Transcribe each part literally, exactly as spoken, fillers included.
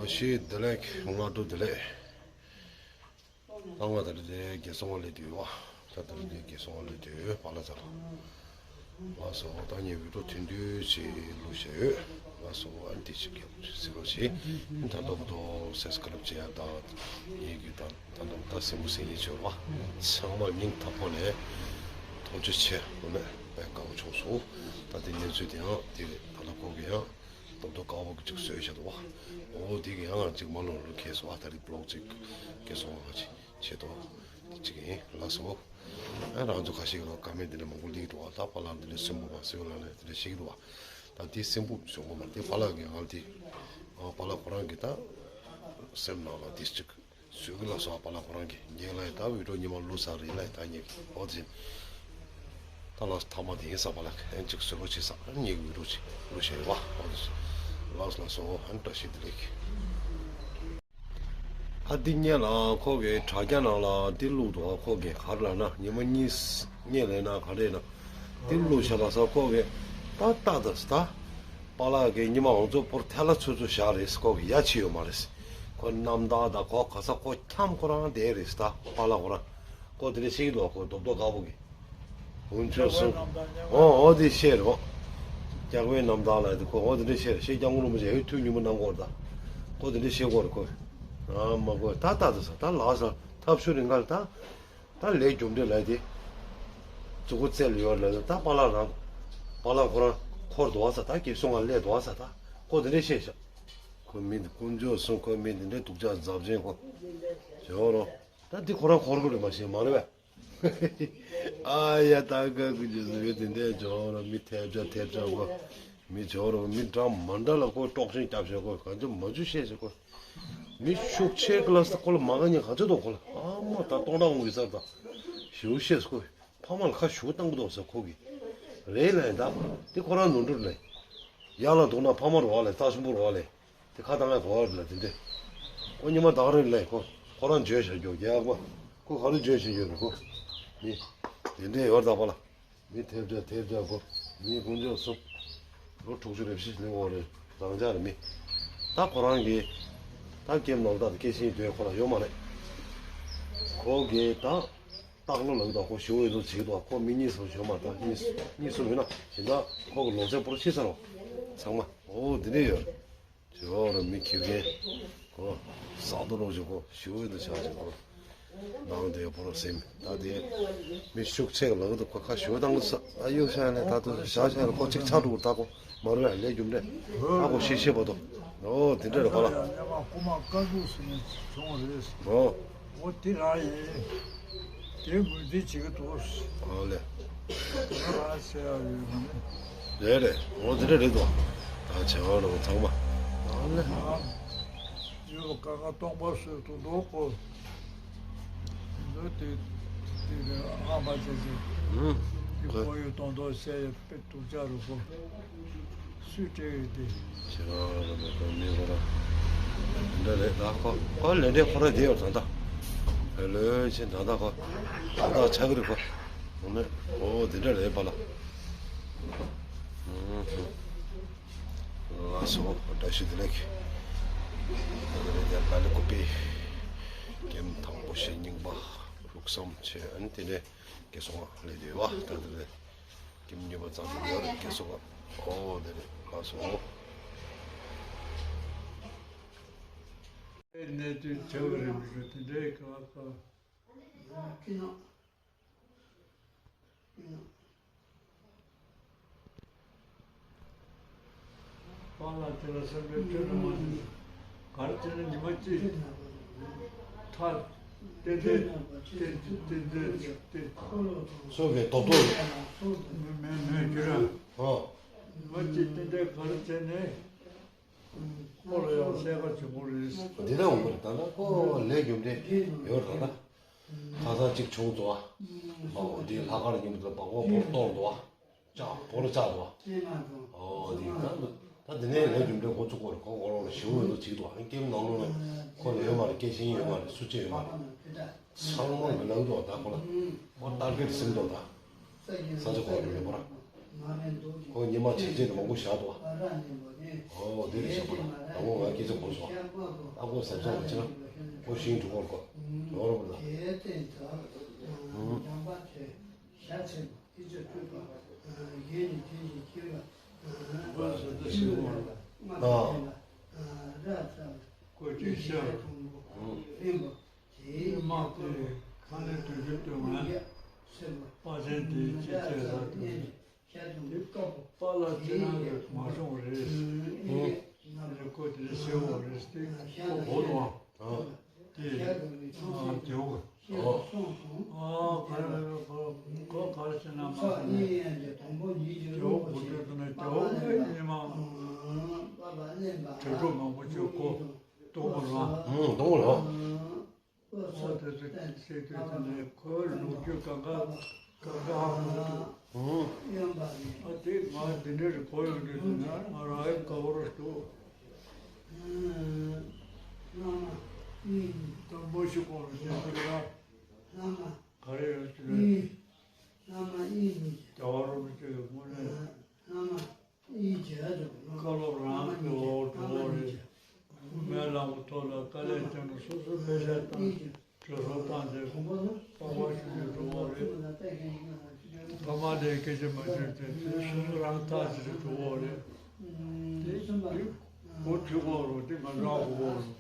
ཞེས་བདེ་ལེགས། སྔ་དྲོ་བདེ་ལེགས། ད་ང་ད་རེས་དེ་རྒྱལ་སྲུང་བ་ལས་དུས་བ། ད་ད་རེས་དེ་རྒྱལ་སྲུང་བ་ལས་དུས་བ་ལ་ཚར། ལགས་སོ། ད་ངས་བི་ཌིའོ་ཐུང་ཐུང་ཞིག་བླུགས་བཞག་ཡོད། ལགས་སོ། ཨ་འདི་ཞིག་གཟིགས་རོགས་བྱེད། ད་ལྟ་བུ་དོ་སབ་སི་ཀ་རབ་བྱེད་ཡ་དང་། ངེད་ཀྱི་ད་ད་ལྟ་བུ་ད་སེམས་པོ་སེམས་ཡིད་བྱོས་རོགས། ཚང་མར་སྙིང་ཐག་པ་ནས་ཐུགས་རྗེ་ཆེ། དངོས་གནས་དཔེ་དགའ་པོ་བྱུང་སོང་། ད་དེ་གནས་ཚུལ་དེ་ཡང་དེ་རེད། ད་ལྟ་ཁོ་གི་ཡང་རྡོག་རྡོག་དཀར་པོ་གི་ཅིག་བཟོས་བཞག་འདུག་བ། འོ་དེ་གི་ཡང་ཅིག་མ་ལོ་ལོ་ཁེལ་སོང་བ། ད་རེས་བི་ལོག་ཅིག་སྐད་སོང་བ་ཅིག་བྱེད་དོ། དེ་ཅིག་ཡིན། ལགས་སོ། ཨ་རང་ཚོ་ཁ་ཤས་ཀྱི་ལ་ཀ་མེན་ཊི་དེ་འདྲ་མང་པོ་སླེབས་འདུག་བ། ད་པཱ་ལགས་འདི་འདྲ་སེམས་པོ་མ་སེམས་ལ་ནས་དེ་འདྲ་བཤད་ཀྱི་འདུག་བ། ད་དེ་སེམས་པོ་བྱུང་གི་མ་རེད། དེ་པཱ་ལགས་ཀྱི་ང་ལ་དེ། ཨ་པཱ་ལགས་ཁོ་རང་གི་ད་སེམས་ནང་ལ་དེ་ཅིག་བཟོས་ཀྱི་ལགས་སོ། པཱ་ལགས་ཁོ་རང་གིས་ངེད་ལ་ཡང་ད་བི་ཌིའོ་ཉི་མ་བླུགས་ས་རེད་ལ། ད་ངེད་ཀྱི་འོ་དེ་ད་ལགས་ཐ་མ་དེ་ཡིན་ས། པཱ་ལགས་ཨན་ཅིག་བཟོས་རོགས་བྱེད་ས། ཨན་ངེད་ཀྱི་བི་ཌིའོ་ཅིག་བླུགས་བཞག་ཡོད་བ། འོ་དེ་ལགས་ལགས་སོ། ཨན་བཀྲ་ཤིས་བདེ་ལེགས། ཨ་འདི་སྔོན་ལ་ཁོ་གིས་དྲ་རྒྱ་ནང་ལ་འདི་བླུགས་འདུག་ཁོ་གིས་ག་རེ་ལབ་ན་ཉི་མ་གཉིས་སྔོན་ལ་ཡིན་ན་ག་རེ་ཡིན་ན། དེ་བླུགས་བཞག་པ་ས་ཁོ་གིས་ད་ལྟ་དང་ད་པཱ་ལགས་ཀྱིས་ཉི་མ་ང་ཚོ་པོར་ཐལ་ལ་ཚོད་ཚོད་བཞག་རེད། ཁོ་གིས་ཡ་ཆི་ཡོད་མ་རེད། ཁོ་རྣམ་ཐར་དང་ཁོ་ག་ས་ཁོ་འཁྱམ་ཁོ་རང་བསྡད་རེད། ད་པཱ་ལགས་ཁོ་རང་ཁོ་དེ་འདྲ་བཤད་ཀྱི་འདུག་ཁོ་རྡོག་རྡོག་དཀར་པོ་གིས། འོ་ཚོད་སོང་། འོ་འོ་དེ་བཤད་རོགས། རྒྱལ་བའི་རྣམ་ཐར་ལ་དེ་ཁོ་འོ་དེ་འདྲ་བཤད་རེད། ཤེས་རྒྱ་དངུལ་ལོ་མ་བྱས་ཧེ་ཐུགས་ཉིན་མོ་གནང་གོ་རེད། ད་ཁོ་དེ་འདྲ་བཤད་གོ་རེད་ཁོ། ཨ་མ་གོ་ད་ད་ད་ས་ད་ལགས་ས་ཐབས་ཤུ་རིང་ག་ལ་ད། ད་ལས་རྒྱུ་འབྲས་ལ་དེ། ཙུ་གུ་རྩེ་ལ་ཡོད་ལ་ད་པཱ་ལགས་རང་། པཱ་ལགས་ཁོ་རང་འཁོར་འདུག་བ་ས། ད་ཀྱི་སོང་ང་སླེབས་འདུག་བ་ས། ད་ཁོ་དེ་འདྲས་བཤད་ཤག་ཁོ་མི་འདི་དཀོན་མཆོག་གསུམ། ཁོ་མི་འདི་འདྲས་སྡུག་ཅག་འཛབ་ཆེན་ཁོ། ཇོ་རོ། ད་འདི་ཁོ་རང་འཁོར་གི་རེད་མ་ཤེས་མ་རེད་བས། ཨ་ཡ་ད་ག་གི་ཇོ་ཟེར་བའི་དེ་འདྲས་ཇོ་རོ་མི་ཐེབས་ཆག་ཐེབས་ཆག་ཁོ། མི་ཇོ་རོ་མི་འདྲ་མ་འདྲ་ལ་ཁོ་དཀྲོག་ཤིང་རྒྱབ་བྱས་ཁོ་ག་ཚོད་མ་ཚོད་བཤད་ཤག་ཁོ། མི་ཤུགས་ཆེ་ཀི་ལ་ས་ཁོ་ལ་མ་ག་ཉེ་ག་ཚོད་འདུག་ཁོ་ལ། ཨ་མ་ད་སྟོང་ཕྲག་འོང་གི་ས་ད། ཞེའུ་ཤེས་ཁོ། ཕ་མ་ལ་ཁ་ཞེའུ་བཏང་གི་འདུག་ས་ཁོ་གི། རེད་ལ་ཡིན་ད། དེ་ཁོ་རང་ནོར་འཁྲུལ་ལས། ཡར་ལ་འདུག་ན་ཕ་མ་རོགས་ལས་རྩ་ཆེན་པོ་རོགས་ལས། དེ་ཁ་བཏང་ཡ་གོ་བ་རེད་ལ་དེ་འདྲས། ཁོ་ཉི་མ་ད་ག་རེ་ལས་ཁོ་ཁོ་རང་བརྗོད་བྱ་རྒྱུ་རྒྱག་པ། ཁོ་ག་རེ་བརྗོད་བྱ་རྒྱུ་རེད་ཁོ། མི། དེ་འདྲས་ཡོད་ད་པ་ལ། མི་ཐེབས་རྒྱ་ཐེབས་རྒྱ་གོ། མི་དཀོན་མཆོག་གསུམ། ལོ་དྲུག་ཅུ་རེ་བཞི་ལེན་འོ་རེད། རང་ཅག་རེད་མི། ད་ཁོ་རང་གིས། ད་སྐྱེམས་ནང་ད་སྐྱེ་ཤིང་དོན་ཁོ་ལ་ཡོད་མ་རེད། ཁོ་གིས་ད། སྟག་ལོ་ལགས་དང་ཁོ་ཞུ་འོས་འདུག་བྱེད་འདུག་ཁོ་མི་གཉིས་གསུམ་ཞུ་མ་ད་གཉིས་གཉིས་གསུམ་ཡོད་ན་ཞེ་ད་ཁོ་གི་ལོ་ཚད་པོ་ར་ཤི་ས་རོ། ཚང་མ་འོ་འདི་འདྲས་ཡོད། ཇོ་ར་མི་ཁྱེར་མཁན། ཁོ་ས་རྡོ་རོགས་ཞིག་ཁོ་ཞུ་འོས་འདུག་བྱ་ཞིག་ཁོ། ནང་དེ་པོ་ར་སེམས་ད་དེ། མི་ཤུགས་ཆེ་ལགས་འདུག་ཁོ་ཁ་ཞུ་བཏང་གི་ས་ད་གཡུག་ཤ་ནས་ད་དུ་བྱ་ཤ་ལ་ཁོ་གཅིག་ཆགས་འགྲོ་གི་ད་ཁོ། མ་རུ་ཡ་ལས་རྒྱུ་འབྲས། ཨ་ཁོ་ཤེས་ཤེས་པ་དོ། ཨོ་དེ་འདྲ་རེད་པ་ལ། ཉི་མ་རྐུ་མ་དཀའ་སྡུག་ཟེར་ནས་བྱུང་རེད། ཨོ། ཨོ་དེ་རང་ཡིན། དེ་ངོས་འཛིན་བྱེད་ཀྱི་འདུག་ཨོ་ལེ། ང་རང་བཤད་ཡ་ཡོད་མ་རེད། རེད་རེད། ཨོ་དེ་འདྲ་རེད་དོ། ད་བྱ་བ་རོ་ཚང་མ། ཨོ་ལེ། ཡོད་པ་གང་ག་སྟོང་པ་བཟོས་འདུག་འདུག་གོ། འདི་དེ་དེ་ཨ་མ་ཆེ་ཆེ། ཨུམ། དེ་ཁོ་ཡོད་གཏོང་ཐོག་བཤད་ཡོད་པའི་དུག་ཅག་རུ་གོ། སུས་སྤྲད་ཡོད་དེ། ཁྱེད་རང་ར་མ་གཏོགས་མི་ཁོ་ར། འདི་འདྲ་རེད་ད་ཁོ། ཁོ་ལས་འབྲས་ཁོ་ར་དེ་ཡོད་ད་ད། ཨེ་ལོས་ཆེ་ད་ད་ཁོ། ད་ད་ཆག་གི་རེད་ཁོ། འོ་ནས་ཨོ་དེ་འདྲ་རེད་པ་ལ། ཨུམ། ལགས་སོ། བཀྲ་ཤིས་བདེ་ལེགས། ད་ལྟ་རེད་དེ་ད་ལྟ་ཀོ་པི། ཀེམ་དང་པོ་ཞེ་རྙིང་པ། རུག་སམ་ཆེ་ཨན་དེ་ནས་རྒྱལ་སྲུང་ལ་ལས་དེ་བ་ད་ལྟ་རེད། ཀེམ་གཉིས་པ་ཙམ་ཞིག་ཡོད་རེད་རྒྱལ་སྲུང་ལ། ཨོ་དེ་རེད་ལགས་སོ། གནས་དུས་བྱ་བ་རེད་མི་འགྲོ་དེ་འདྲའི་ག་བ་ག་བ། པཱ་ལགས་དེ་ལ་བསམ་པའི་ཐོས་ར་མ་ཐོས། ག་རེ་བྱས་ན་ཉི་མ་གཅིག་ཐག་ཏན་ཏན་ཏན་ཏན་ཏན་ཏན། སོ་གའི་རྡོག་རྡོག་རེད། མེད་མེད་མེད་ཁྱོད་རང་། ཨོ། ཉི་མ་གཅིག་ཏན་ཏན་ག་རེ་བྱས་ནས་ཁོ་ལ་ཡང་གསལ་ཁ་བྱུང་བ་རེད། འདི་འདྲ་འོང་གི་རེད་ད་ལྟ་ཁོ་ལས་རྒྱུ་འབྲས་ཡོད་རེད་ད། ཁ་སང་གཅིག་བྱུང་འདུག་ཨ། མ་འོ་འདི་ལྷག་དཀར་ཉིན་མོ་དེ་ལ་སྦག་སྦག་ཕོར་གཏོར་འདུག་ཨ། ལྕགས་ཕོར་ལྕགས་འདུག་ཨ། ཨོ་འདི་ད་ད་འདི་ནས་ལས་རྒྱུ་འབྲས་འགོ་བཙུགས་པ་རེད། ཁོ་ཁོ་རང་ལ་ཞེ་པོ་འདུག་བྱེད་འདུག་ཨ། ཀེམ་ནང་ལོགས་ལ་ཁོ་ལ་ཡོད་མ་རེད། སྐད་ཆ་ཡིན་ཡོད་མ་རེད། སུ་གཅིག་ཡོད་མ་རེད། ཚང་མ་མི་ལབ་འདུག་ཨ། ད་ཁོ་ལ་ཁོ་ཊར་གེཊ་ཟིན་འདུག་ད། ས་ཆ་ཁོ་རང་ཡོད་པ་ར། ཁོ་ཉི་མ་བྱས་རྗེས་དེ་མང་པོ་བཞག་འདུག་ཨ། ཨོ་འདི་རེད་ཤག་པ་ལ། ད་ཁོ་ང་ སྐད་ཆ་གོ་སོང་། ཨ་ཁོ་ཟབ་ཟབ་བྱས་ན་ཁོ་ཤིང་འགྲོ་གོ་གོ་ཡོང་རོགས་པ་དང་། ཨ། ཀོ་ཅི་ཤ། དམག་དེ་ཁ་ལས་དུས་རྒྱུན་སྟོན་ང་། པ་ཅན་དེའི་ཅི་ཚེ་ར་དུ་དེ་པཱ་ལགས་ཁྱེད་རང་གིས་མ་སྲུང་བ་རེད། ཨུ། དེ་ནས་ཁོ་དེ་ཤི་བ་རེད་དེ་ཁོ་གོ་ལོ། ཨ། དེ། ཨ། དེའུ། ཨོ། ཨ། ག་རེ་ག་རེ་ཁོ་ག་རེ་བྱས་ན་མ་སྲུང་བས། དེའུ་གོ་ཁྲོད་དུ་ན་དེའུ་ཉི་མ་དྲ་གྲོགས་མང་པོ་ཅིག་ཁོ་གཏོང་བ་རང་། ཨུ། གཏོང་བ་རང་། ཨོ་དེ་ཚོ་བཤད་དུས་དེ་ནས་ཁོའི་ལོ་རྒྱུས་གང་ག་གང་ག་ཧ་གོ་མི་འདུག་ཨ་དེ་ང་འདི་འདྲ་རེ་གོ་ཡོང་དུས་དེ་ན་ང་རང་ཡང་དགའ་བོ་རེ་འདུག་དང་པོ་ཞིག་གོང་ལ་བཤད་དུས་ལ་ག་རེ་ཡོད་ཅི་རེད། རྒྱ་བ་རོ་མི་ཅོ་ཡོད་དངོས་གནས། བཀའ་སློབ་རང་གི་འོག་འགྲོ་འོག་རེད། དབུ་མའི་ལམ་གྱི་ཐོག་ལ་དཀའ་ལས་བརྒྱབ་ནས་སོ་སོའི་དཔེ་ཆ་བཏང་གྲོས་ཚོགས་བཏང་ཚེ་པགས་པ་བཤུས་ནས་འགྲོ་འོག་རེད། ཕ་མ་ལ་སྐད་ཆ་མ་བཤད་ཚེ་དེ་སོ་སོ་རང་ཐག་ཆོད་ནས་འགྲོ་འོག་རེད། དེ་དེ་གོ་ཐོས་འོག་རུ་དེ་ང་རང་གོ་འོག་རུ།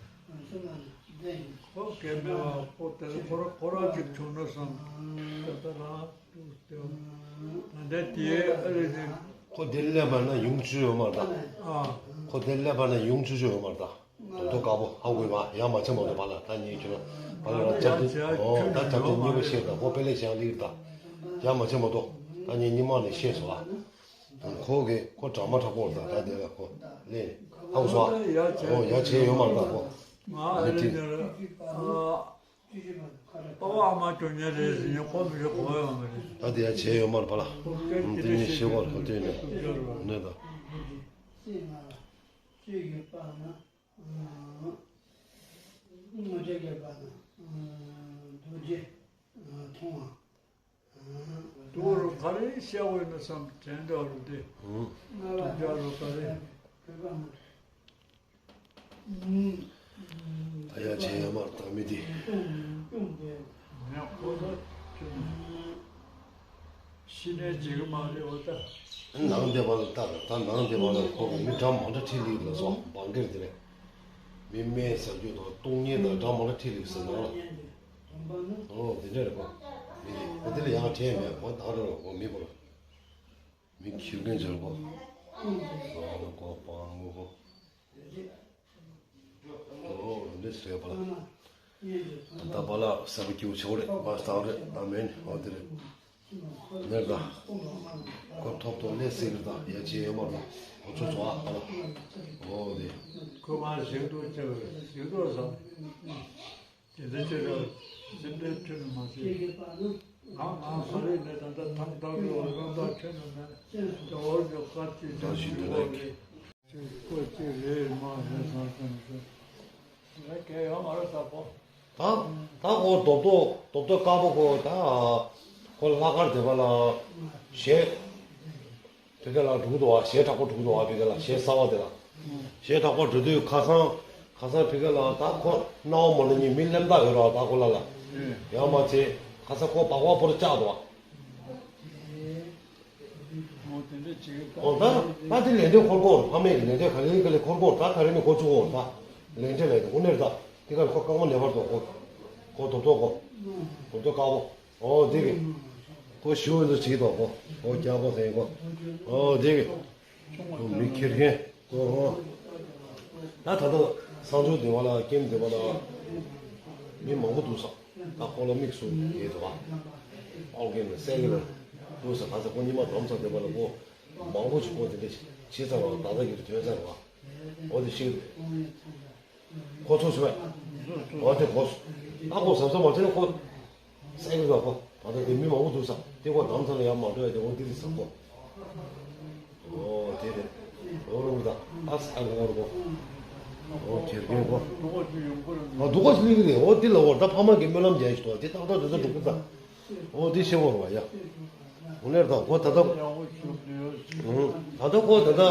ཁོ་རྒན་པའི་བ་ཁོ་དེ་ཁོ་ར་ཁོ་རང་གཅིག་བྱུང་ན་བསམ། ད་ལྟ་རང་ད་ལྟ་དེའི་ཨ་རི་ནས། ཁོ་དེ་སླེབས་པ་ན་ཡོང་བཅུག་ཡོད་མ་རེད་ད། ཨ། ཁོ་དེ་སླེབས་པ་ན་ཡོང་བཅུག་བཅུག་ཡོད་མ་རེད་ད། དོ་དོ་དཀར་པོ་ཧ་གོ་ཡོད་པ་ཡང་མ་ཆེ་མ་གཏོགས་པ་ལ་ད་ཉིན་ཁྱོད་རང་བ་ལ་རང་ཅབ་ཏི་ཨོ་ད་ཅབ་ཏི་གཉིས་པ་བཤད་ད་ཁོ་དཔེ་ལས་བྱང་ལིར་ད། ཡང་མ་ཆེ་མ་གཏོགས་ད་ཉིན་ཉི་མ་ནས་བཤད་སོང་ཨ། ཁོ་གི་ཁོ་དྲ་མ་དྲ་པོ་རེད་ད་ད་དེ་ལ་ཁོ་ལས་ཧ་གོ་སོང་ཨ། ཨོ་ཡ་བྱས་ཡོད་མ་རེད་ད་ཁོ། ང་ཨ་རི་ནས་ཨ། པ་ཕ་ཨ་མ་སྐྱོ་ཉལ་རེད་ཟེར་ཉེ་ཁོ་མི་ཤེས་གོ་ཡོང་མ་རེད། ད་དེ་ཡང་བྱས་ཡོད་མ་རེད་པ་ལ། ཁོ་སྐད་དེ་ཆེ་ཉིད་ཤེས་གོ་ཐོབ་ཐོན་ནས་ནས་ད། དུ་བ་རུ་ག་རེ་བཤད་འོས་ན་བསམ་དྲན་འདྲ་རུ་དེ། དུ་བ་རུ་ག་རེ། ད་ཡང་བྱས་ཡོད་མ་རེད་ད་མི་དེ། ངས་ཁོ་ཚོ་ཁྱོད་ཤི་ནས་འཇིག་གི་མ་རེད་འོ་ད། ནང་བསྡད་པ་ལ་ལྟ་དང་ད་ནང་བསྡད་པ་ལ་ཁོ་གི་མི་འདྲ་མ་འདྲ་ཁྲིད་ལེགས་ལ་སོགས་འབངས་སྒེར་དེ་རེད། མི་སྨན་ཟ་རྒྱུ་དང་བཏུང་ཉེན་དང་འདྲ་མ་འདྲ་ཁྲིད་ལེགས་ཟེར་ནང་ལ། ཨོ་དེ་འདྲ་རེད་པ། མི་དེ་ཁོ་དེ་ལ་ཡང་དྲན་མེད་ཁོ་ད་རེད་རོ་ཁོ་མི་པོ་ར། མི་ཁྱི་རྒན་འཇོར་པོ། ཨོ་ཁོ་སྤང་ངོ་ཁོ། ཨོ་འདི་ཟེར་པ་ལ། ད་པ་ལ་ས་བུ་ཀྱི་འུ་ཆོ་རེད་པ་སྟག་རེད་ད་མེན་ཨོ་དེ་རེད། ནེར་ད། ཁོ་ཐོབ་ཐོབ་ལས་སྲིད་རེད་ད་ཡ་ཅི་ཡོད་མ་རེད་ཨོ་ཚོ་ཚོ་ཨ་པ་ལ། ཨོ་དེ། ཁོ་མ་ཞིག་ཏུ་ཆེ་བས་ཞིག་ཏུ་བཟང་། དེ་འདྲ་ཅི་རེད། སེམས་ཁྲལ་ཁྱོན་ནས་མ་བྱེད། ང་ང་ག་རེ་ནས་ད་ལྟ་ཐང་ཐང་གི་འོ་རང་ད་ཁྱོན་ནས་མེད། དེ་འོར་གྱི་བཀའ་ཅི་བྱ་ཞིག་འོ་རེད། ཁོ་གཅིག་རེད་མ་རེད་བཟང་བཟང་བཟང་། ང་གལ་ཡོད་མ་རེད་ད་ཁོ། ད་ད་ཁོ་རྡོབ་རྡོབ་རྡོབ་རྡོབ་དཀར་པོ་ཁོ་ད་ཁོ་ལྷག་དཀར་དེ་པ་ལ་གཞས། ཕི་ཀ་ལ་འགྲོ་གི་འདུག་བ་གཞས་དྲག་པོ་འགྲོ་གི་འདུག་བ་ཕི་ཀ་ལ་གཞས་གསར་བ་དེ་ལ། གཞས་དྲག་པོ་འགྲོ་དུས་ཁ་སང་ཁ་སང་ཕི་ཀ་ལ་ད་ཁོ་སྣང་བ་མ་ལ་ཉིན་མི་ལེམ་ཐག་ཡོད་ར་ད་ཁོ་ལ་ལ། ཡང་མ་ཚེ་ཁ་སང་ཁོ་སྦག་སྦག་པོ་ར་བཅག་འདུག་བ། ཨོ་ད་ད་དེ་ལན་འདེབས་འཁོར་གོ་ཕ་མེས་ཀྱི་ལན་འདེབས་ག་ལེ་ག་ལེ་འཁོར་གོ་ད་ག་རེ་ནས་འགོ་བཙུགས་འོང་ད་ལན་འདེབས་ལས་དེ་དངོས་གནས་རེད་ད་དེ་ག་ལ་ཁོ་རྐང་པ་ནས་བར་དུ་ཁོ་ཁོ་རྡོབ་རྡོབ་གོ་རྡོབ་རྡོབ་དཀར་གོ། ཨོ་དེ་གི། ཁོ་ཞུ་འོས་འདུག་བྱེད་དོ་ཁོ། ཨོ་རྒྱ་ཁོ་ཟེར་ཁོ། ཨོ་དེ་གི། ཁོ་མི་ཁེར་མཁན་ཁོ་ཧོ། ད་ད་ལྟ་གསང་སྤྱོད་སྡེ་བ་ལ་ཀེམ་སྡེ་བ་ལ་མི་མང་པོ་འདུག་ས། ད་ཁོ་ལ་དམིགས་སུ་ཡོད་དོ། ཨོ་ཀེམ་ལ་སེ་གི་ལ་འདུག་ས། ད་ས་ཁོ་ཉི་མ་འདོམ་ས་སྡེ་བ་ལ་ཁོ་མང་པོ་ཞིག་ཁོ་དེ་འདྲ་བྱེད་ཚར་བ་ད་ལྟ་ཡིར་ཐོན་ཚར་བ། ཨོ་དེ་ཤེས། ཁོ་ཚོ་སུ་རེད། ཨོ་དེ་ཁོ། ཨ་ཁོ་ཟབ་ཟབ་མ་བྱས་ན་ཁོ། སེང་གེ་ཁོ། ད་ལྟ་དེ་མི་མང་པོ་འདུག་ས། དེ་ཁོ་དམ་ཚ་ལ་ཡང་མ་འགྲོ་ཡ་དེ་ཁོ་འདི་རེད་ཟེར་ཁོ། ཨོ་དེ་རེད། ཨོ་རོགས་ད། ཨ་ས་ཨ་ཁོ་རོགས། ཨོ་གེར་གེར་ཁོ། ཨ་སྡུག་ག་ཞིག་ལི་གི་རེད། ཨོ་དེ་ལ་ཨོ་ད་ཕ་མ་གི་སྨོན་ལམ་རྒྱག་ཞིག་ཏོ་དེ་ཏག་ཏག་དེ་ཚོ་འགྲོ་གི་ད། ཨོ་དེ་ཤེས་ཁོ་རོགས་ཡ། ཨོ་ནེར་ད་ཁོ་ད་ལྟ། ད་ལྟ་ཁོ་ད་ལྟ།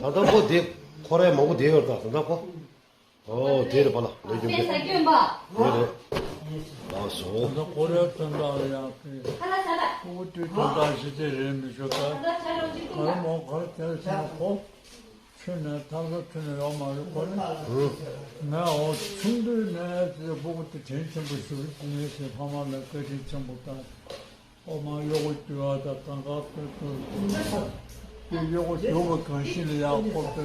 ད་ལྟ་ཁོ་དེ། ཁོ་རའི་མང་པོ་བསྡད་ཡོད་ད་དེ་འདྲ་ཁོ། ཨོ་དེ་རེད་པ་ལ་ལས་རྒྱུ་འབྲས། དེ་རེད། ལགས་སོ། ད་ལྟ་ཁོ་རའི་དོན་དག་ལ་ཡང་ཕུ་བོ་དུས་དོན་དག་ཞི་བདེ་རེད་མི་ཤོད་ད། ག་རེ་མོ་ག་རེ་དེ་ལ་བྱས་ན་ཁོ། ཆུ་ནས་ཐག་ས་ཆུ་ནས་ཡོག་མ་རེད་ཁོ་ནི། ངས་འོ་ཆུང་དུས་ནས་དེ་ཕྲུ་གུ་དེ་དྲིན་ཆེན་པོ་ཞུ་གི་ཡིན་ཞེས་ཕ་མ་ལ་བཀའ་དྲིན་ཆེན་པོ་བཏང་། ཨོ་མ་གཡོག་པོ་རྒྱུག་ཡ་དང་གང་ག་ཏོ་ཏོ་དེ་གཡོག་པོ་རྒྱུག་པ་གང་ཤེས་ལ་ཡག་པོ་དེ་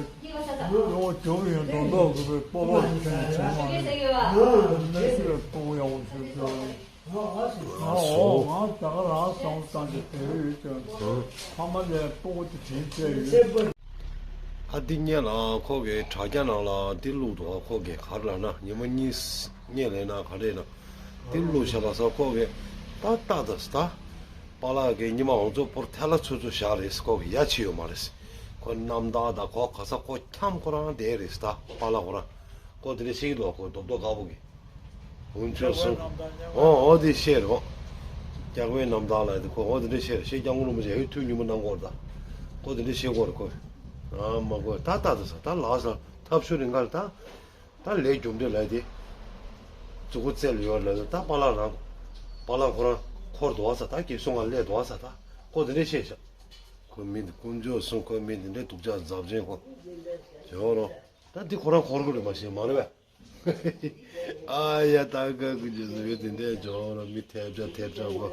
གཡོག་པོ་རྒྱུག་ཡོང་མདོག་མདོག་གི་པོ་པོ་ཁྱོད་ནས་བྱུང་བ་རེད། ནས་ཤི་བའི་སྤུ་གུ་ཡག་པོ་ཞུ་རྒྱུ་རེད། ང་འོ་ང་ད་ག་རང་བསམ་བློ་བཏང་གི་བསྡད་ཡོད་ཀྱང་ཕ་མ་ལས་སྤུ་གུ་དེ་དྲན་བསྡད་ཡོད། ཨ་འདི་སྔོན་ལ་ཁོ་གིས་དྲ་རྒྱ་ནང་ལ་འདི་བླུགས་འདུག་ཁོ་གིས་ག་རེ་ལབ་ན་ཉི་མ་གཉིས་སྔོན་ལ་ན་ག་རེ་ན་འདི་བླུགས་བཞག་པ་ས་ཁོ་གིས་ད་ལྟ་ད་ད་པཱ་ལགས་ཀྱིས་ཉི་མ་ང་ཚོ་བོར་ཐལ་ལ་ཚོད་ཚོད་བཞག་རེད། ཁོ་གིས་ཡ་ཆི་ཡོད་མ་རེད། ཁོ་རྣམ་ཐར་ད་ཁོ་ག་ས་ཁོ་འཁྱམ་ཁོ་རང་བསྡད་རེད་ད་པཱ་ལགས་ཁོ་རང་ཁོ་དེ་འདྲ་ཤེས་ཀྱི་འདུག་ཁོ་རྡོབ་རྡོབ་དཀར་པོ་གིས། ཀུན་སྤྱོད་གསུམ། ཨོ་ཨོ་དེ་བཤད་རོགས། རྒྱལ་བའི་རྣམ་ཐར་ལ་དེ་ཁོ་ཨོ་དེ་འདྲ་བཤད་རེད། ཤེས་སྐྱབས་མགོན་རིན་པོ་ཆེ་ཡང་ཐུགས་ཉུང་པོ་གནང་གོ་རེད་ད། ཁོ་དེ་འདྲ་བཤད་གོ་རེད་ཁོ། ཨ་མ་གོ་ད་ད་དུ་ས་ད་ལགས་ས་ཐབས་ཤུ་རིང་ག་ལ་ད། ད་ལས་རྒྱུ་འབྲས་ལ་དེ། མཛུ་གུ་རྩེ་ལ་ཡོད་ལ་ད་པཱ་ལགས་རང་། པཱ་ལགས་ཁོ་རང་འཁོར་འདུག་བ་ས་ད་ཀྱི་གསུང་ང་སླེབས་འདུག་བ་ས་ད་ཁོ་དེ་འདྲ་བཤད་ཤག་ཁོ་མི་འདི་ཀུན་སྤྱོད་གསུམ་ཁོ་མི་འདི་འདྲའི་སྡུག་ཅག་འཛབ་ཆེན་ཁོ། ཇོ་རོ། ད་འདི་ཁོ་རང་འཁོར་གི་རེད་མ་ཤེས་མ་རེད་བས། ཨ་ཡ་ད་ག་གི་ཇི་སུ་ཡོད་དེ་འདྲས་ཇོ་རོ་མི་ཐེབས་ཆག་ཐེབས་ཆག་གོ།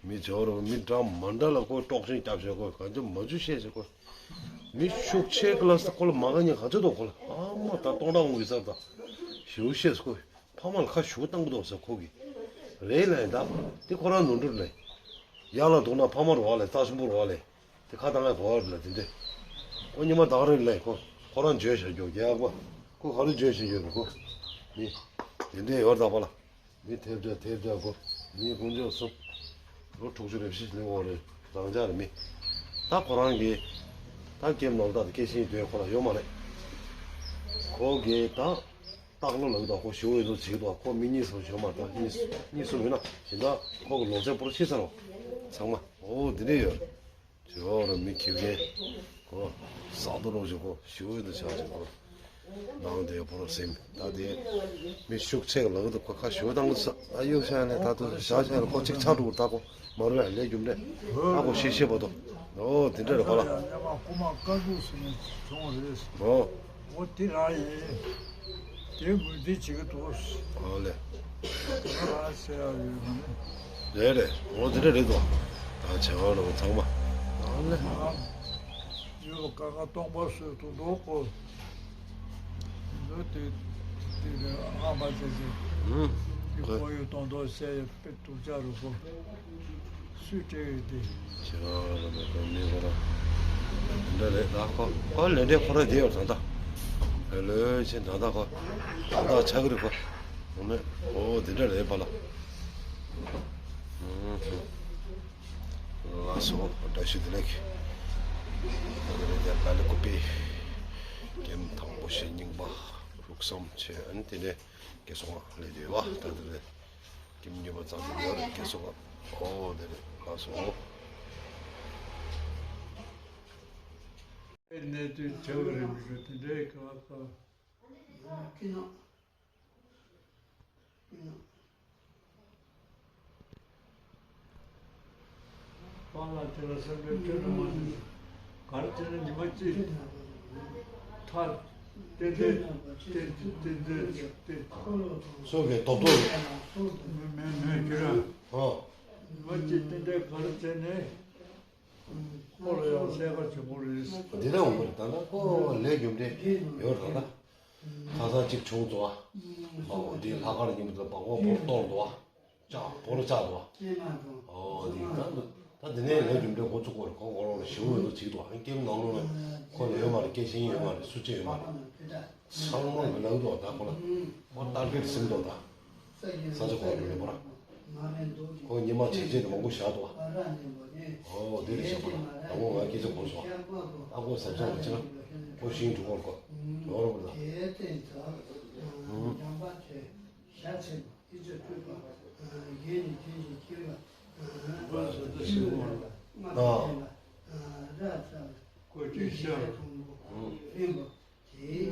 མི་ཇོ་རོ་མི་འདྲ་མ་འདྲ་ལ་ཁོ་དཀྲོག་ཤིང་རྒྱབ་བྱས་གོ་ག་ཚོད་མ་ཚོད་བཤད་བྱས་གོ། མི་ཤུགས་ཆེ་གི་ལ་ས་ཁོ་ལ་མ་ག་ཉེ་ག་ཚོད་དོ་ཁོ་ལ་ཨ་མ་ད་སྟོང་ཕྲག་འོང་གི་ས་ད་ཞེའུ་བཤད་སོ་གོ། ཕ་མ་ལ་ཁ་ཞེའུ་བཏང་གི་འདུག་ས་ཁོ་གི། རེད་ལ་ཡིན་ད་དེ་ཁོ་རང་ནོར་འཁྲུལ་ལ་ཡ་ལ་འདུག་ན་ཕ་མ་རུ་བ་ལ་རྩ་ཆེན་པོ་རུ་བ་ལ། དེ་ཁ་བཏང་ཡ་གོ་བ་ལ་དེ་འདྲས། ཁོ་ཉི་མ་དག་རེད་ལས་ཁོ་ཁོ་རང་བརྗོད་བྱ་རྒྱུ་རྒྱག་པ། ཁོ་ག་རེ་བརྗོད་བྱ་རྒྱུ་རེད་ཁོ། མི། དེ་འདྲས་ཡོད་ད་པ་ལ། མི་ཐེབས་བྱ་ཐེབས་བྱ་ཁོ། མི་དཀོན་མཆོག་གསུམ། ལོ་དྲུག་ཅུ་རེ་བཞི་ལས་འོག་རེད་རང་ཅག་རེད་མི། ད་ཁོ་རང་གིས། ད་སྐྱེམས་ནང་ད་སྐྱེ་ཤིང་དོན་ཁོ་ལ་ཡོད་མ་རེད། ཁོ་གིས་ད། སྟག་ལོ་ལགས་ད་ཁོ་ཞུ་འོས་འདུག་བྱེད་འདུག་ཁོ་མི་གཉིས་གསུམ་ཞུ་མ་ད་གཉིས་གཉིས་གསུམ་ཡོད་ན་ཞེ་ད་ཁོ་གི་ལོ་ཚད་པོ་ར་ཤི་ཚར་རོ། ཚང་མ་ཨོ་འདི་འདྲས་ཡོད། ཇོ་རུ་མི་ཁྱེར་མཁན། གོ། ཟག་རྡོ་རོགས་ཞུ་གོ་ཞུ་འོས་འདུག་བྱ་ཞུ་གོ། ནང་དེ་པོ་ར་སེམས་ད་དེ། མི་ཤུགས་ཆེ་གི་ལག་ཏུ་ཁོ་ཁ་ཞུ་བཏང་གི་ས་ཨ་ཡོད་ཤ་ནས་ད་དུ་བཞག་ཤ་ལ་ཁོ་གཅིག་ཆག་འགྲོ་གི་ད་གོ། མ་རུ་ཡ་ལས་རྒྱུ་འབྲས། ཨ་གོ་ཤེས་ཤེས་པ་དོ། ཨོ་དེ་འདྲས་རེད་པ་ལ། ཡ་མ་ཁོ་མ་དཀའ་སྡུག་ཟེར་ནས་བྱུང་བ་རེད། ཨོ། ཨོ་དེ་རང་ཡིན། དེ་ངོས་འཛིན་བྱེད་ཀྱི་འདུག་ཨོ་ལེ། དེ་རང་ཟེར་ཡ་ཡོད་མ་རེད། རེད་རེད། ཨོ་དེ་འདྲས་རེད་དོ། ད་བྱ་བ་རོགས་ཚང་མ། ཨོ་ལེ། ཡོད་པ་གང་ག་སྟོང་པ་བཟོས་འདུག་འདུག་གོ། འདུག་དེ་དེ་གི་ཨ་མ་ཟེར་ཟེར། ཨུ། དེ་ཁོ་ཡོད་སྟོང་འདུག་ཟེར་ཡོད། དཔེ་སྡུག་ཅག་རུ་ཁོ། སུས་སྤྲད་ཡོད་དེ། ཞེ་བ་ར་མེད་ཁོ་མི་ཁོ་ར། འདི་འདྲ་རེད་ད་ཁོ་ཁོ་ལས་འབྲས་ཁོ་ར་དེ་ཡོད་ད་ད། ལོས་ཆེན་ད་ད་ཁོ། ད་ད་ཆགས་ཀྱི་རེད་ཁོ། འོ་ནས་ཨོ་དེ་འདྲ་རེད་པ་ལ། ལགས་སོ་བཀྲ་ཤིས་བདེ་ལེགས། ད་དེ་རེད་དེ་པ་ལི་ཀུ་པི། ཀེམ་དང་པོ་ཞེ་རྙིང་པ། རུག་སམ་ཆེ་ཨན་དེ་ནས་ཀེ་སོང་ལས་དེ་བ་ད་དེ་རེད། ཀེམ་གཉིས་པ་ཙམ་ཞིག་ཡོད་རེད་ཀེ་སོ་ག་ཨོ་དེ་རེད་ལགས་སོ། གནས་དུས་བྱ་བ་རེད་མི་ཞུ་དེ་འདྲའི་ག་བ་ག་བ། པཱ་ལགས་དེ་ལ་སེམས་ཁྲལ་ཁྲོད་དུ་མ་འདུག་ག་རེ་བྱས་ན་ཉི་མ་གཅིག་ཐར་ཏན་ཏན་ཏན་ཏན་ཏན་ཏན། སོ་གའི་རྡོག་རྡོག་རེད། མེད་མེད་མེད་ཁྱོད་རང་། ཨོ། ཉི་མ་གཅིག་ཏན་ཏན་ག་རེ་བྱས་ནས་ཁོ་ལ་ཡང་གསལ་ཁ་ཆེན་པོ་རེད། འདི་ལ་འོང་བ་རེད་ད་ལྟ་ཁོ་ལས་རྒྱུ་འབྲས་ཡོད་རེད་ད་ལྟ། ཁ་སང་གཅིག་བྱུང་ཙོ་ཨ། ཨོ་འདི་ལྷག་དཀར་ཉིན་མོ་དེ་བག་བག་བོར་གཏོར་འདུག་ཨ། ལྕགས་བོར་ལྕགས་འདུག་ཨ། ཨོ་འདི་ད་འདི་ད་འདི་ནས་ལས་རྒྱུ་འབྲས་འགོ་ཚུགས་གོ་རེད་ཁོ་ཁོ་རང་ཞེ་པོ་འདུག་བྱེད་འདུག་ཨ། ཀེམ་ནང་ལོགས་ལ་ཁོ་ལ་ཡོད་མ་རེད་སྐད་ཆ་ཡོད་མ་རེད་སུ་གཅིག་ཡོད་མ་རེད། ཚང་མ་མི་ལང་འདུག་ད་ཁོ་ལ་ཁོ་ཏར་གེཊ་ཟིན་འདུག་ད། ས་ཆ་ཁོ་ལ་མེད་པར། ཁོ་ཉི་མ་བྱེད་ཆེད་དུ་མང་པོ་བཞག་འདུག་ཨ། ཨོ་དེ་རེད་ཤག་པ་ད་ཁོ་ང་སྐད་ཆ་གོ་སོང་ཨ། ད་ཁོ་ཟབ་ཟབ་ལ་ཕྱིན་ན་ཁོ་ཤིང་འགྲོ་གོ་རེད་ཁོ་ལོ་རོ་པ་ད། ཨ།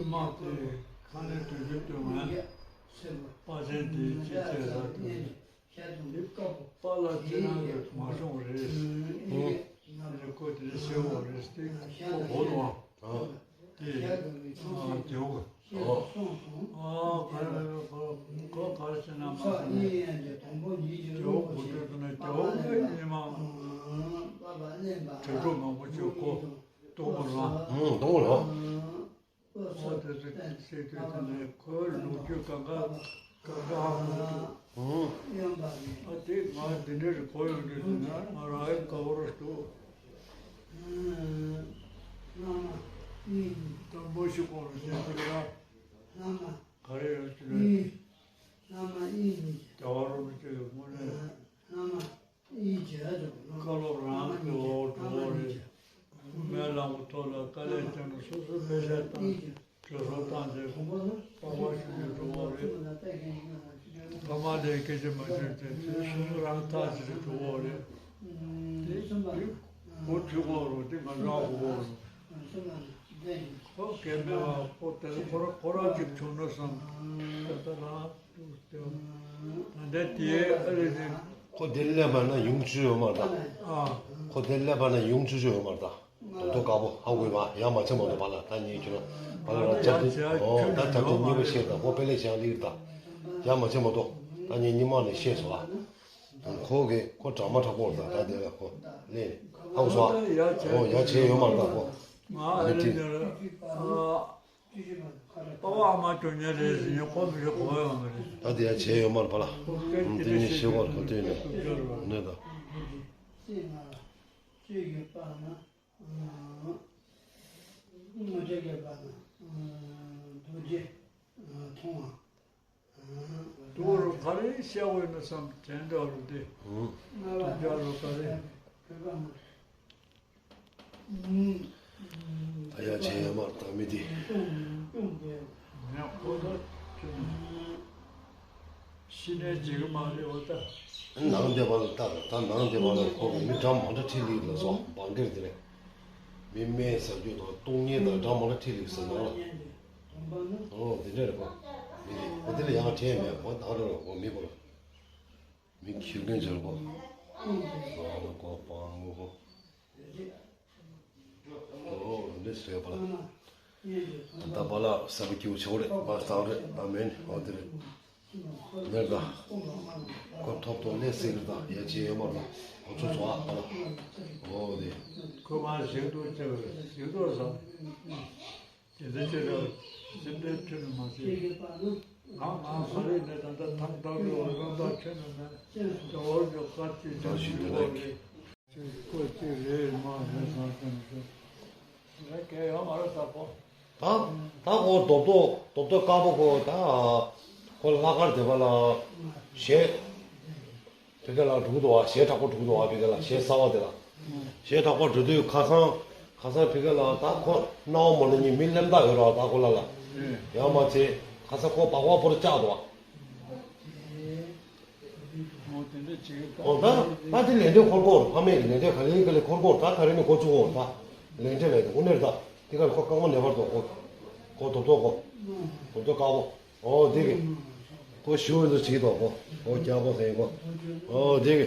དམག་དེ་ཁ་ལས་དུས་རྒྱུན་དུ་ང་དཔའ་ཆེན་དེའི་ཅི་བྱས་ལ་དུས་འདི་པཱ་ལགས་ཅི་གནང་གི་མ་བྱུང་རེད། ཨུ། དེ་ནས་ཁོ་དེ་ནས་ཤེས་འོ་རེད་དེ་ཁོ་གོ་ལོ་ཨ། དེ་ཨ་དེའུ་ག་ཨོ། ཨ་ག་རེ་ག་རེ་ག་རེ་ཁོ་ག་རེ་བྱས་ན་མ་སོང་ནས་དེའུ་གོ་དུས་དུ་ནས་དེའུ་གི་ཉི་མ་དྲིལ་སྒྲོག་མང་པོ་བྱས་ཁོ་གཏོང་བ་ར། ཨུ་གཏོང་བ་ར། ཨོ་དེ་ཚོ་བཤད་དུས་དེ་ནས་ཁོའི་ལོ་རྒྱུས་གང་ག་གང་ག་ཧ་གོ་འདུག་ཨུ། ཨ་དེ་ང་འདི་འདྲ་རེ་གོ་ཡོང་དུས་དེ་ན་ང་རང་ཨེ་དགའ་བོ་རེ་འདུག་དང་པོ་ཞིག་གོང་ལ་བཤད་དུས་ལ་ག་རེ་ཡོད་ཅི་རེད། རྒྱལ་བ་རིན་པོ་ཆེ་གི་དངོས་གནས། བཀའ་སློབ་རང་གི་འོག་འགྲོ་བ་རེད། སྨོན་ལམ་གྱི་ཐོག་ལ་དཀའ་ལས་བརྒྱབ་ནས་སོ་སོའི་དཔེ་ཆ་བཏང་གྲོས་བསྡུར་བཏང་བྱས་པགས་པ་བཤུས་ནས་འགྲོ་བ་རེད། ཕ་མ་ལ་སྐད་ཆ་མ་བཤད་བྱས་དེ་སོ་སོ་རང་ཐག་ཆོད་ནས་འགྲོ་བ་རེད། དེ་དེ་ཁོ་ཐུག་གོ་རུ་དེ་ང་རང་གོ་གོ་རུ། ཁོ་སྐད་མེད་པ་ཁོ་དེ་ཁོ་ར་ཁོ་ར་གཅིག་བྱུང་ན་བསམ། ད་ལྟ་རང་། ད་ལྟ་དེའི་ཨ་རི་ནས། ཁོ་དེ་སླེབས་པ་ན་ཡོང་བཅུག་ཡོད་མ་རེད་ད། ཨ། ཁོ་དེ་སླེབས་པ་ན་ཡོང་བཅུག་ཡོད་མ་རེད་ད། དོ་དོ་དཀར་པོ་ཧ་གོ་ཡོད་པ་ཡང་མ་ཆེ་མ་གཏོགས་པ་ལ་ད་ཉིད་ཁྱོད་པ་ལ་ར་ཅབ་དེ་ཨོ་ད་ད་དེ་གཉིས་པོ་ཤེས་ད་ཁོ་དཔེ་ལེགས་བྱང་ལེགས་ད། ཡང་མ་ཆེ་མ་གཏོགས་ད་ཉིད་གཉིས་མ་ནས་ཤེས་སོ་ཨ། ཁོ་གི་ཁོ་དྲ་མ་དྲག་པོ་རེད་ད་ད་དེ་ལ་ཁོ་ལེན་ཧ་གོ་སོ་ཨ། ཨོ་ཡ་བྱས་ཡོད་མ་རེད་ད་ཁོ། ང་ཨ་རི་ནས་ཨ། པ་ཕ་ཨ་མ་སྐྱོ་ཉལ་རེད་ཟེར་ཉེ་ཁོ་མི་རེད་གོ་ཡོང་མི་རེད། ད་དེ་ཡང་བྱས་ཡོད་མ་རེད་པ་ལ། ཁོ་སྐད་ཅིག་འདི་ནི་ཤེས་གོ་ཁོ་ལྟོས་ནས་གནས་དང་། དུ་རུ་ག་རེ་བཤད་འོས་ན་བསམ་དྲན་འདྲ་རུ་དེ། དུ་རྒྱ་རུ་ག་རེ། ད་ཡ་བྱས་ཡ་མར་ད་མི་དེ། ངས་ཁོ་ད་ཁྱོད་ཤི་ནས་བྱེད་གི་མ་རེད་འོ་ད། ནང་སྡེ་བ་ལ་ལྟ་ད་ནང་སྡེ་བ་ལ་ཁོ་གི་མི་འདྲ་མ་འདྲ་ཁྲིད་ལིག་ལ་སོགས་འབངས་སྒེར་དེ་རེད། མི་སྨན་ཟ་རྒྱུ་དང་བཏུང་ཉེན་དང་འདྲ་མ་འདྲ་ཁྲིད་ལིག་ཟེར་ནང་ལ། ཨོ་དེ་འདྲ་རེད་ཁོ། མི་དེ་ཁོ་དེ་ལ་ཡང་དྲན་མེད་ཁོ་ད་རེད་ཁོ་མི་ཁོ་རེད། མི་ཁྱི་རྒན་འཇར་པོ། ཨ་ལ་ཀོ་པང་ངོ་པོ། ཨོ་འདི་སུ་ཡོད་པ་ལ། ད་པ་ལ་ས་བུ་ཀྱི་བུ་ཆེ་བོ་རེད་པ་སྟག་རེད་པ་མེན་ཨོ་དེ་རེད། མེར་ད། ཁོ་ཐོབ་ཐོབ་ལས་སྲིད་རེད་ད་ཡ་ཅི་ཡོད་མ་རེད་ད་ཁོ་ཚོ་ཚོ་ཨ་པ་ལ། ཨོ་དེ། ཁོ་མ་ཞིག་ཏུ་ཆེ་བ་ཞིག་ཏུ་བཟང་། དེ་འདྲ་ཅིག་རེད། སེམས་ཁྲལ་ཁྱོན་ནས་མ་བྱེད། ང་ང་ས་རེད་ནས་ད་ལྟ་ཐང་ཐང་དུ་འོ་རང་ད་ཁྱོན་ནས་མེད། དེ་འོར་གྱི་དཀར་ཅིག་ད་ཅིག་ཞིག་འདི་འོ་ལས་རེད། ཅིག་ཁོ་ཅིག་རེད་མ་རེད་བསམ་བསམ་ཞིག་རེད་གལ་ཡོད་མ་རེད་ད་ཁོ། ད་ད་ཁོ་རྡོབ་རྡོབ་རྡོབ་རྡོབ་དཀར་པོ་ཁོ་ད་ཁོ་ལྷག་དཀར་དེ་པ་ལ་ཞེ། ཕི་ཀ་ལ་འགྲོ་གི་འདུག་བ། གཞས་དྲག་པོ་འགྲོ་གི་འདུག་བ། ཕི་ཀ་ལ་གཞས་གསར་བ་དེ་ལ། གཞས་དྲག་པོ་འགྲོ་དུས་ཁ་སང་ཁ་སང་ཕི་ཀ་ལ་ད་ཁོ་སྣང་བ་མ་ལ་གཉིས་མི་ལེམ་ཐག་ཡོད་ར་ད་ཁོ་ལ་ལ། ཡང་མ་ཚད་ཁ་སང་ཁོ་སྦག་སྦག་པོ་ར་བཅག་འདུག་བ། ཨོ་ད་ད་དེ་ལས་འབྲས་འཁོར་གོ་ར་ཕ་མེས་ཀྱི་ལས་འབྲས་ག་ལེ་ག་ལེ་འཁོར་གོ་ར་ད་ག་རེ་ནས་འཁོར་བཅུག་གོ་ར་ད་ལས་འབྲས་ལས་དེ་དངོས་གནས་ར་ད་དེ་ག་ལ་ཁོ་རྐང་པ་ནས་བར་དུ་ཁོ་ཁོ་རྡོབ་རྡོབ་ཁོ་རྡོབ་རྡོབ་དཀར་པོ། ཨོ་དེ་གི། ཁོ་ཞུ་འོས་འདུག་བྱེད་དོ་ཁོ། ཨོ་རྒྱ་ཁོ་ཟེར་ཁོ། ཨོ་དེ་གི།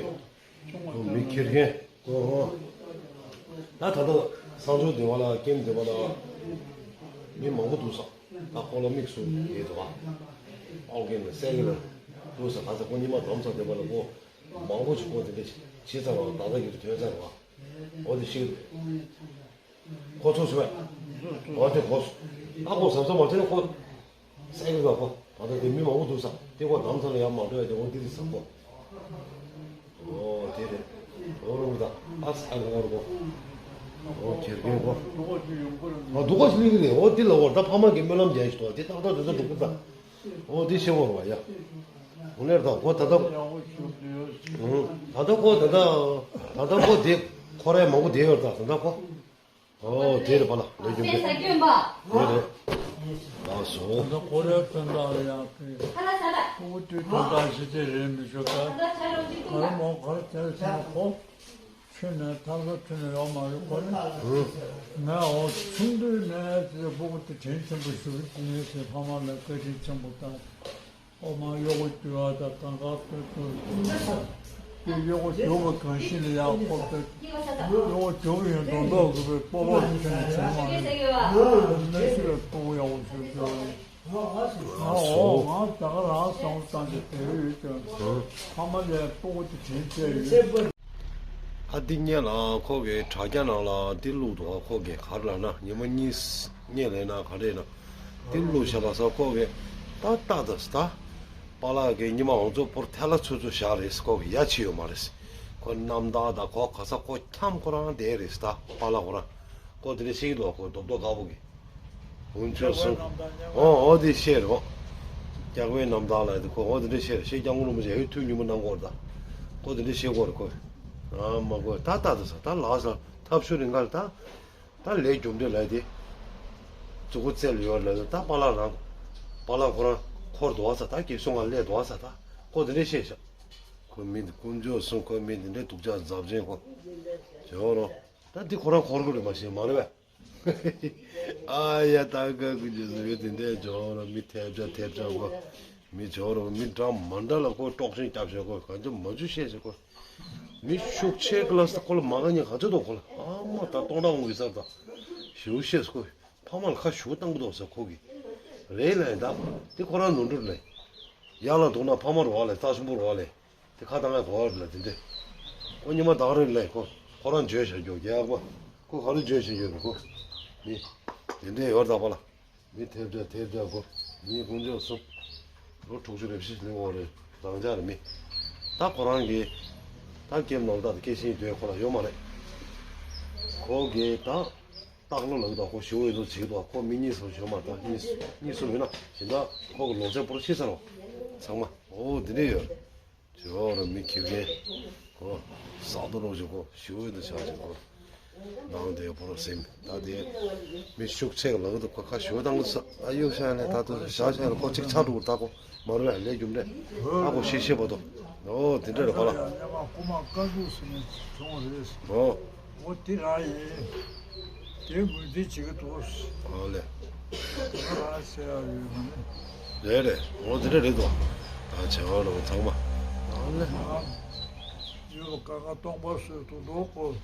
ཁོ་མི་ཁྱེར་མཁན་ཁོ་ཧོ། ད་ད་ལྟ་གསང་སྤྱོད་སྡེ་བ་ལ་ཀེམ་སྡེ་བ་ལ་མི་མང་པོ་འདུག་ས། ད་ཁོ་ལ་དམིགས་སུ་ཡོད་དོ། ཨོ་རྒན་ལ་སེ་གི་ལ་འདུག་ས། ད་ས་ཁོ་ཉི་མ་འཛོམས་ས་སྡེ་བ་ལ་ཁོ་མང་པོ་ཞིག་ཁོ་དེ་འདྲ་བྱེད་ཚར་བ་ད་ལྟ་གི་ཐོན་ཚར་བ། ཨོ་དེ་ཤི། ཁོ་ཚོ་ཞུ་བས། འོ་དེ་ཁོ་ཚོ། ཨ་ཁོ་ཟབ་ཟབ་མ་བྱས་ན་ཁོ། སེང་གེ་ལ་ཁོ། ད་ལྟ་དེ་མི་མང་པོ་འདུག་ས། དེ་ཁོ་ནམ་ཚ་ལ་ཡང་མ་འགྲོ་ཡ་དེ་འོ་འདི་རེད་ཟེར་ཁོ། ཨོ་དེ་རེད། འོ་རུ་ད། ཨ་ས་ཨ་རུ་རུ་ཁོ། འོ་ཁྱེར་མཁན་ཁོ། ཨ་སྡུག་ག་ཞིག་ལི་གི་རེད། འོ་འདི་ལ་འོ་ད་ཕ་མ་གི་སྨོན་ལམ་རྒྱག་ཞིག་ཏོ་དེ་ཏག་ཏག་དེ་ཚོ་འགྲོ་གི་ད། འོ་འདི་ཤེས་འོ་རུ་བ་ཡ། འོ་ལེར་ད་ཁོ་ད་ལྟ། ད་ལྟ་ཁོ་ད་ལྟ། ད་ལྟ་ཁོ་དེ་ཁོ་རའི་མང་པོ་དེ་ཡོད་ད་ད་ལྟ་ཁོ། ཨོ་དེ་རེད་པ་ལ་ལོ་རྒྱུན་པས། དེ་རེད། ལགས་སོ། ད་ཁོ་རའི་དོན་དག་ལ་ཡང་ཁོ་ཁོ་དུས་དོན་དག་ཞི་བདེ་རེད་མི་ཤོད་ད། ག་རེ་མོ་ག་རེ་དེར་སོང་ཁོ། ཁྱོད་ནས་ཐར་ས་ཁྱོད་ནས་ཡོང་མ་རེད་ཁོ་ནི། ངས་འོ་ཆུང་དུས་ནས་ཅི་སྤུ་གུ་དེ་དྲིན་ཆེན་པོ་ཞུ་གི་ཡིན་ཟེར་ཕ་མ་ལ་བཀའ་དྲིན་ཆེན་པོ་བཏང་། ཨོ་མ་གཡོག་པོ་རྒྱུག་པ་དང་གང་ག་ཏོ་ཏོ་ཏོ། དེ་གཡོག་པོ་རྒྱུག་པ་གང་ཤེས་ལ་ཡག་སྤོབས་པས། གཡོག་པོ་རྒྱུག་པ་ཡོད་མདོག་མདོག་གི་པའི་སྤོབས་པ་ཁྱོད་ནས་བྱུང་བ་རེད། ནས་ཤི་བའི་སྤུ་གུ་ཡག་པོ་ཞུ་རྒྱུ་རེད། ཨོ་ང་ད་ག་རང་བསམ་བློ་བཏང་སྟེ་བསྡད་ཡོད་ཀྱང་། ཕ་མ་ལས་སྤུ་གུ་དེ་དྲིན་ཆེ་ཡོད། ཨ་འདི་སྔོན་ལ་ཁོ་གིས་དྲ་རྒྱ་ནང་ལ་འདི་བླུགས་འདུག་ཁོ་གིས་ག་རེ་ལབ་ན་ཉི་མ་གཉིས་སྔོན་ལ་ཡིན་ན་ག་རེ་ཡིན་ན་འདི་བླུགས་བཞག་པ་ས་ཁོ་གིས་ད་ལྟ་དང་ད་པཱ་ལགས་ཀྱིས་ཉི་མ་ང་ཚོ་བོར་ཐལ་ལ་ཚོད་ཚོད་བཞག་རེད། ཁོ་གིས་ཡ་ཆེ་ཡོད་མ་རེད། ཁོ་རྣམ་ཐར་དང་ཁོ་ག་ས་ཁོ་འཁྱམ་ཁོ་རང་བསྡད་རེད། ད་པཱ་ལགས་ཁོ་རང་ཁོ་དེ་འདྲ་བཤད་ཀྱི་འདུག་ཁོ་རྡོག་རྡོག་དཀར་པོ་གིས། འོན་ཆོག་སོང་། ཨོ་ཨོ་དེ་བཤད་རོགས། རྒྱལ་བའི་རྣམ་ཐར་ལ་དེ་ཁོ་ཨོ་དེ་འདྲ་བཤད་རེད། ཤེས་སྐྱབས་མགོན་རིན་པོ་ཆེ་ཧེ་ཐུགས་ཉུང་མོ་གནང་གོ་རེད་ད། ཁོ་དེ་འདྲ་བཤད་གོ་རེད་ཁོ། ཨ་མ་གོ་ད་ད་ད་ས་ད་ལགས་ས་ཐབས་ཤོར་རིང་གར་ད། ད་ལས་རྒྱུ་འབྲས་ལ་དེ། མཛུ་གུ་རྩེ་ལ་ཡོད་ལ་ད་པཱ་ལགས་རང་། པཱ་ལགས་ཁོ་རང་འཁོར་འདུག་ས་ད་རྒྱལ་སྲུང་ང་སླེབས་འདུག་ས་ད། ཁོ་དེ་འདྲ་བཤད་ཤག་ཁོ་མི་དེ་དཀོན་མཆོག་གསུམ་ཁོ་མི་དེ་འདྲ་སྡུག་ཅག་འཛབ་ཆེན་ཁོ། ཇོ་རོ། ད་འདི་ཁོ་རང་འཁོར་གི་རེད་མ་གཞི་མ་རེད་པས། ཨ་ཡ་ད་ག་གི་རྗེས་སུ་ཡོད་དེ་འདྲའི་ཇོ་རོ་མི་ཐེབས་ཆ་ཐེབས་ཆ་གོ། མི་ཇོ་རོ་མི་འདྲ་མ་འདྲ་ལ་ཁོ་དཀྲོག་ཤིང་རྒྱབ་བྱས་གོ་ག་ཚོད་མ་འཇུ་བཤད་བྱས་གོ། མི་ཤུགས་ཆེ་གི་ལ་ས་ཁོ་ལ་མ་ག་ཉེ་ག་ཚོད་དོ་ཁོ་ལ་ཨ་མ་ད་སྟོང་ཕྲག་འོང་གི་ས་ད། ཞེའུ་བཤད་གོ། ཕ་མ་ལ་ཁ་ཞེའུ་བཏང་གི་འདུག་ས་ཁོ་གི། རེད་ལ་ཡིན་ད། དེ་ཁོ་རང་ནོར་འཁྲུལ་ལ། ཡར་ལ་འདུག་ན་ཕ་མ་རོགས་ལ་རྩ་ཆེན་པོ་རོགས་ལ། དེ་ཁ་བཏང་ཡ་གོ་བ་ལ་དེ་འདྲས། ཁོ་ཉི་མ་དག་རེད་ལས་ཁོ་ཁོ་རང་བརྗོད་བྱ་རྒྱུ་རྒྱག་པ། ཁོ་ག་རེ་བརྗོད་བྱ་རྒྱུ་རེད་ཁོ། མི། དེ་འདྲས་ཡོད་དག་པ་ལ། མི་ཐེབས་བྱ་ཐེབས་བྱ་ཁོ། མི་དཀོན་མཆོག་གསུམ། ལོ་དྲུག་ཅུ་རེ་བཞི་ལོན་འོག་རེད་རང་ཅག་རེད་མི། ད་ཁོ་རང་གིས། ད་སྐྱེམས་ནང་ལྟ་དེ་སྐྱེ་ཤིང་དོན་ཁོ་ལ་ཡོད་མ་རེད། ཁོ་གིས་ད། སྟག་ལོ་ལགས་དང་ཁོ་ཞུ་འོས་འདུག་བྱེད་འདུག་ཁོ་མི་གཉིས་སུ་ཞོན་མ་ད་གཉིས་གཉིས་སུ་མིན་ན་ཞིང་ད་ཁོ་གི་ལོ་ཚད་པོར་ཤི་ས་རོ། ཚང་མ་ཨོ་འདི་འདྲས་ཡོད། ཇོ་རུ་མི་ཁྱེར་མཁན་ཁོ་ས་རྡོ་རོགས་ཞུ་ཁོ་ཞུ་འོས་འདུག་ཆགས་ཞུ་ཁོ་ནང་དེ་པོར་སེམས་ད་དེ་མི་ཤུགས་ཆེ་གི་ལག་ཏུ་ཁོ་ཁ་ཞུ་བཏང་གི་ས་ཨ་ཡོད་ཤ་ནས་ད་དུ་བཞག་ཤ་ལ་ཁོ་གཅིག་ཆགས་འགྲོ་གི་ད་ཁོ་མ་རུ་ཡ་ལས་རྒྱུ་འདྲས་ད་ཁོ་ཤེས་ཤེས་པ་དོ་ཨོ་འདི་འདྲས་རེད་པ་ལ། ཉི་མ་རྐུ་མ་དཀར་གདུགས་ཟེར་ནས་བྱུང་བ་རེད། ཨོ། འོ་དེ་རང་ཡིན། དེ་ངོས་འཛིན་བྱེད་ཀྱི་འདུག་ཨོ་ལེ། དེ་རང་ཟེར་ཡ་ཡོད་མ་རེད། རེད་རེད། འོ་དེ་འདྲ་རེད་དོ། ད་བྱ་བ་རོགས་ཚང་མ། ཨོ་ལེ། ཡོད་པ་གང་ག་སྟོང་པ་བཟོས་འདུག་འདུག་གོ།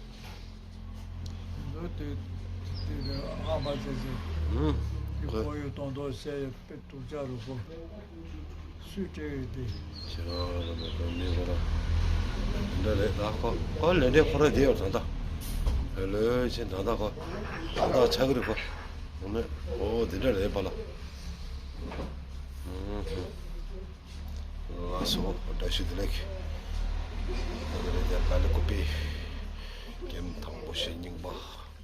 འདུག་དེ་དེ་དེ་ཨ་མ་ཅེ་ཅེ། ཨུམ། དེ་ཁོ་ཡོད་སྟོང་འདུག་བཤད་ཡོད། དཔེ་སྡུག་ཅག་རུ་ཁོ། སུས་སྤྲད་ཡོད་དེ། ཁྱེད་རང་རང་མ་གོ་མི་ཁོ་ར། འདྲ་རེད་ད་ཁོ། ཁོ་ལས་འབྲས་ཁོ་ར་དེ་ཡོད་ད་ད། ལོས་ཆེ་ད་ད་ཁོ། ད་ད་ཆག་གི་རེད་ཁོ། འོ་ནས་འོ་དེ་འདྲ་རེད་པ་ལ། ཨུ་ཧུ། ལགས་སོ་བཀྲ་ཤིས་བདེ་ལེགས། ད་རེད་ད་པ་ལི་ཀུ་པི། ཀེམ་དང་པོ་ཞེ་རྙིང་པ།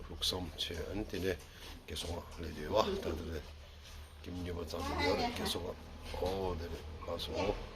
ལུགས་བསམ་ཆེ་ཨན་དེ་ནས་དགེ་སོང་ལས་དེ་བ་ད་དེ་རེད། ཀེམ་གཉིས་པ་ཙམ་ཡོད་རེད་དགེ་སོང་ཨོ་དེ་རེད་ལགས་སོ།